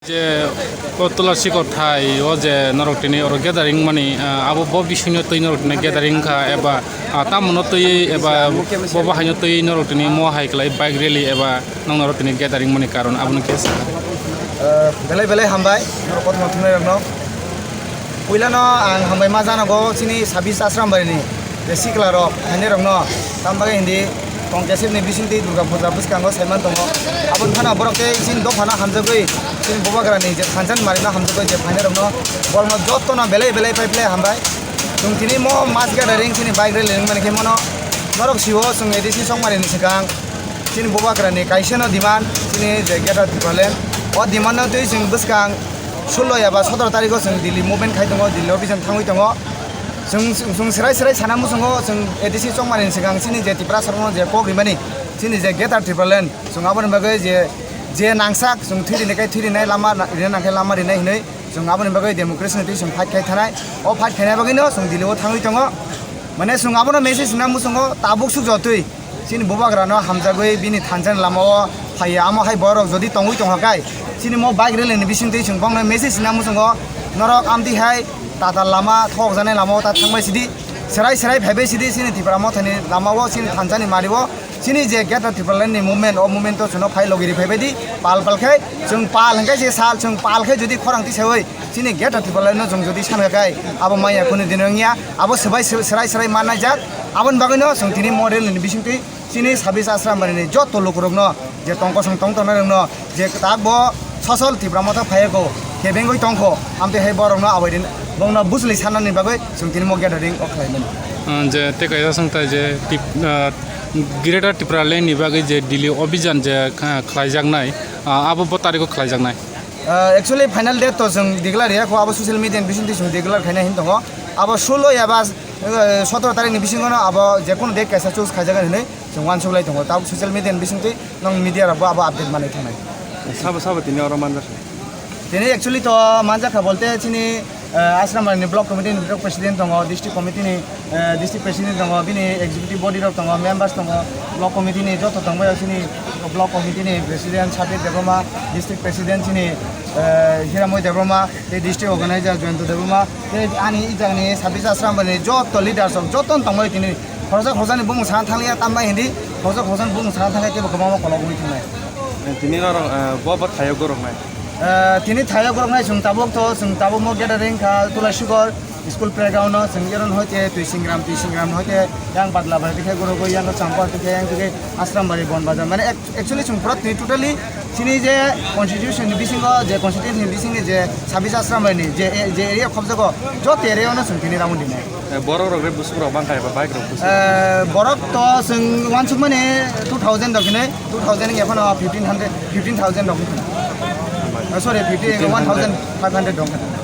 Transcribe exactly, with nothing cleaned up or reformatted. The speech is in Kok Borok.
Je o Tulasi Kothai o je norok tini oro gathering mani, ah, abo bo bisingno twi norok tini gathering kha eba, ah, tamono twi eba bo bahaino twi norok tini mo hai khlai bike rally eba nokno oro tini gathering mani karon abono khe sa. Eh, belai belai hambai norok kothoma thumnairokno. Puilano ang hambai ma janago chini sabis Asrambarini je siklarok phainairokno, tam bagwi hindi Tongkesibni bisingtwi Durga Puja bwskango saiman tongo. Aboni phano borok tei chini dophano hamjagwi chini bubagrani je thansa ni marino hamjagwi je phainairokno, borokno jottono belai belai pai phlai hambai. Chwng tini mo mass gathering chini bike rally wngmani khe mono norok sio chwng A D C Chongmarini swkang chini bubagrani kaisano demand chini je Greater Tipraland. O demand no twi chwng bwskang sullo eba sotoro tarikho chwng Delhi movement khai tongo, Delhi office thangwi tongo. Chwng, chwng, chwng serai serai sana muchungo chwng A D C Chongmarini swkang chini je Tiprasarokno je kok rimani chini je Greater Tipraland, chwng aboni bagwi je, je nangsak chwng thwi rini kai thwi rinai lama na-, rina nangkhe lama rinai hinwi chwng aboni bagwi democracy ni twi chwng fight khai thanai. O fight khainai bagwino chwng Delhi o thangwi tongo. Mane chwng abono message rina muchungo tabuk suk jotwi. Chini bubagrano hamjagwi bini thansani lamao phaiya, amo hai borok jodi tongwi tongkha kai, chini mo bike rally ni bisingtwi chwng bongno message rina muchungo, norok amtwi hai tatal lama, thokjaknai lamao ta thangbai sidi, serai serai phaibai sidi, chini Tipra Mothani lamao, chini thansani mario, chini je Greater Tipraland ni movement, o movement o chwngno phai logi ri phaibai di, pal pal khai, chwng pal hwnkhe se sal, chwng pal khai jodi khorang tisaiwi, chini Greater Tipraland no chwng jodi sankha kai, abo maya kunu din wngya, abo swbai sw-, swrai swrai mannai jak. Aboni bagwino chwng tini mo rally ni bisingtwi chini sabis Asrambarini jotto lukurokno je tong kosong tong tongnai rokno je tak bo sosol Tipra Motha phaiyago kebengwi tongkho, amtwi hai borokno abai din bongno bujli sanani bagwi chwng tini mo gathering o khlaimani. Ah, je tei kaisa swngthai je Tip-, ah, Greater Tipraland ni bagwi je Delhi Obhijan je kha-, khlaijaknai, ah, abo bo tarikho khlaijaknai. Ah, actually final date to chwng declare ya kho, abo social media ni bisingtwi chwng declare khaina hin tongo. Abo sullo ya ba, eh, sotoro tarikh ni bisingo no abo je kono date kaisa choose khaijagan hinwi chwng uansuklai tongo. Tabuk social media ni bisingtwi nong media rok bo abo update manwi thangnai. Sabo sabo tini oro manjakha? Tini actually to manjakha bolte chini, eh, Asrambarini block committee ni president tongo, district committee ni eh, district president tongo, bini executive body rok tongo, members tongo, block committee ni joto tongbaio chini block committee ni president Sabir Debbarma, district president chini, eh, Hiramoi Debbarma, tei district organizer Joyanta Debbarma, tei ani ijagni Sabis Asrambani joto leaders rok joto tongbaio tini khoroksa khoroksani bumung sana thanglia tambai hindi khoroksa khoroksani bumung sana thangkhe teibo kwbangma kolok wngwi thangnai. Tini norok, eh, bo bo thaio goroknai? Eh, tini thaio goroknai chwng tabuk to, chwng tabuk mo gathering kha Tulashigor. School playground no chwng eron hoite twi singram, twi singram hoite yang badla bai tikhe goro go yang champa tikhe yang tikhe Asrambari bon bazar. Mane ac-, actually chwng pura twi totally chini je constitution ni bisingo je constitution ni bisingo je sabis Asrambari ni je, je area khobjago joto area no chwng tini round dinai. Eh, borok rok re busuk rok bang khai ba bike rok busuk. Eh, borok to chwng wansuk mani two thousand rok hinwi, two thousand ni ekhon fifteen hundred, fifteen thousand rok hinwi. Oh, sorry, fifteen, one thousand five hundred rok hinwi.